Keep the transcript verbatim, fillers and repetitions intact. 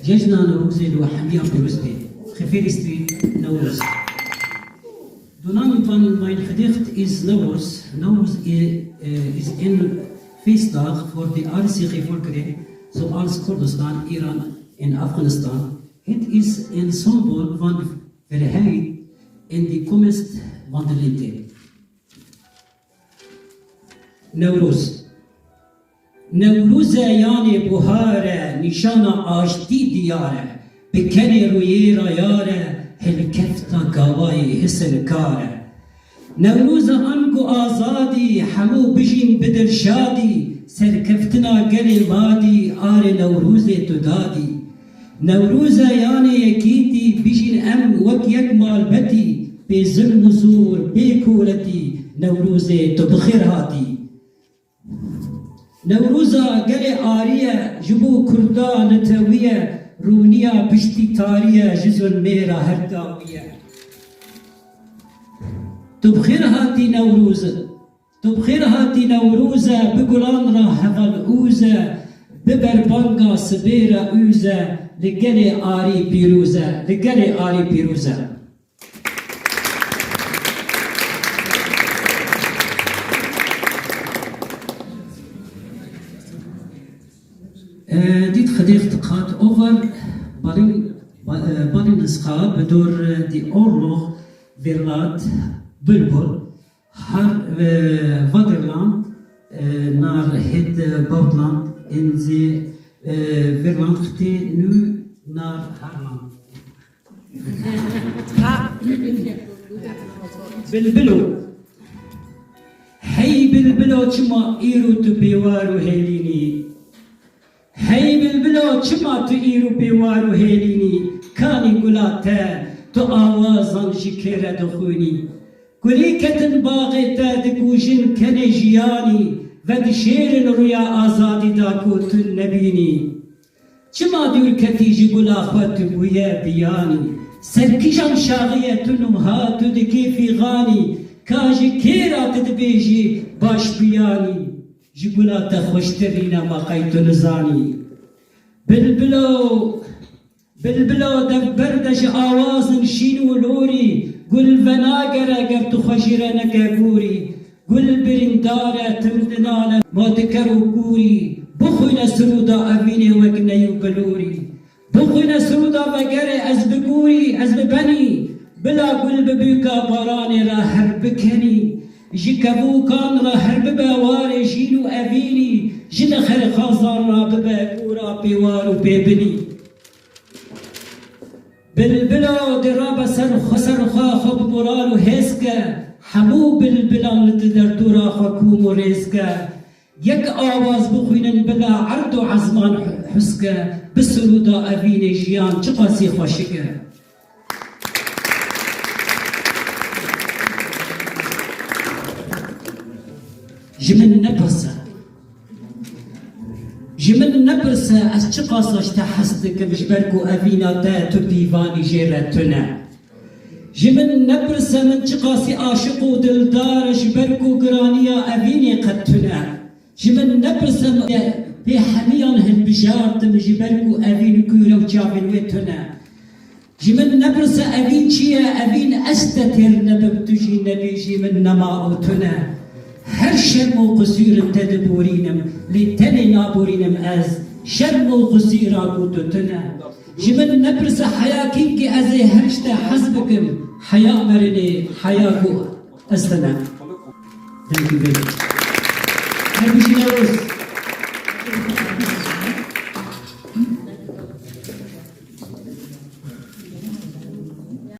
Cejna Newrozê li we hemiyan pîroz be. Xêfêrî stî Newroz. Dunang van mein Gedicht is Newroz. Newroz i-, eh, is een feestdag voor de Arische volkeren, zoals Kurdistan, Iran en Afghanistan. Het is een symbool van vrijheid en de komst van de lente. Newroz. Newroz e yanê buhar e, nîşana aştî diyar e. Bi kenê rûyê re yar e, hilkefta gavayê hisinkar e. Newroz e ango azadî, hemû bijîn bi dilşadî, serkeftina gelê madî, arê Newrozê tu dadî. Newroz e yanê yekîtî, bijîn em wek yek malbetî, bê zilm û zor, bê koletî, Newrozê tu bi xêr hatî. Newroza gelê arî ye, ji bo Kurda li tewî ye, rûniya piştî tarî ye, ji zulmê re her dawî ye. Tu bi xêr hatî Newroz. Tu bi xêr hatî Newroz e, bi gulan re heval ûz e, bi berbanga sibê re ûz e, li gelê arî pîroz e, li gelê arî pîroz e. Äh, dit Gedicht gaat over Balin, Ba-, äh, Ballingschap door, äh, de oorlog verlaat Bilbul. Har, eh, Vaderland, eh, nar het, eh, Bautland en ze, eh, verland gete nu nar Harland. Bilbilo. Hey bilbilo, çima îro tu bêwar û hêlînî? Hey bilbilo, çima tu îro bêwar û hêlînî? Kanî gula te, tu awazan ji kê re dixwînî? Kulî ketin baxê te, dikujin kenê jiyanî, vedişêrin rûya azadî da ku tu nebînî. Çima dûr ketî ji gula xwe tu bûye biyanî? Ser kîjan şaxiye tu nuha tu dikê fîxanî? Ka ji kê re tu dibêjî baş biyanî? Ji gula te xweştir nîne ma qey tu nizanî. Bilbilo, bilbilo, devber de ji awazin şîn û lorî, gul venagere ger tu xwe jî re neke gorî. Gul birîndar e, tim dinane, ma diker û kûrî, bixwîne sirûda evînê wek ney û bilorî. Bixwîne sirûda vegerê ez bi gûrî, ez bi benî, bila gul bi bûka baranê re her bikenî. Ji kevûkan re her bibe warê jîn û evînî, ji nexerxazan re bibe gûra pêwar û pêbinî. Bilbilo, dê rabe ser xwe, ser xwe, xwe bi moral û hêz ke, hemû bilbilan li di derdora xwe kûm û rêz ke. Yek awaz bixwînin bila erd û ezman huske, bi sirûda evînê jiyan çiqasî xweşik e. Ji min nepirse. Ji min nepirse ez çiqasa ji te hez dikim, ji ber ku evîna te tu pîvanî jê re tune. Ji min nepirse min çiqasî aşiq û dildar e, ji ber ku giraniya evînê qet tune. Ji min nepirse min bê hemiyan hilbijartim, ji ber ku evîn kûr e û çavên wê tune. Ji min nepirse evîn çi ye, evîn ez te têr nebim, tu jî nebêjî min nema û tune. Her şerm û qusûrin te diborînim, lê tenê naborînim ez, şerm û qusîra ku tu tune. Ji min nepirse heya kînkî ez ê her ji te hez bikim, heya merinê, heya ku ez tune. Thank you very much. Her bijî Newroz.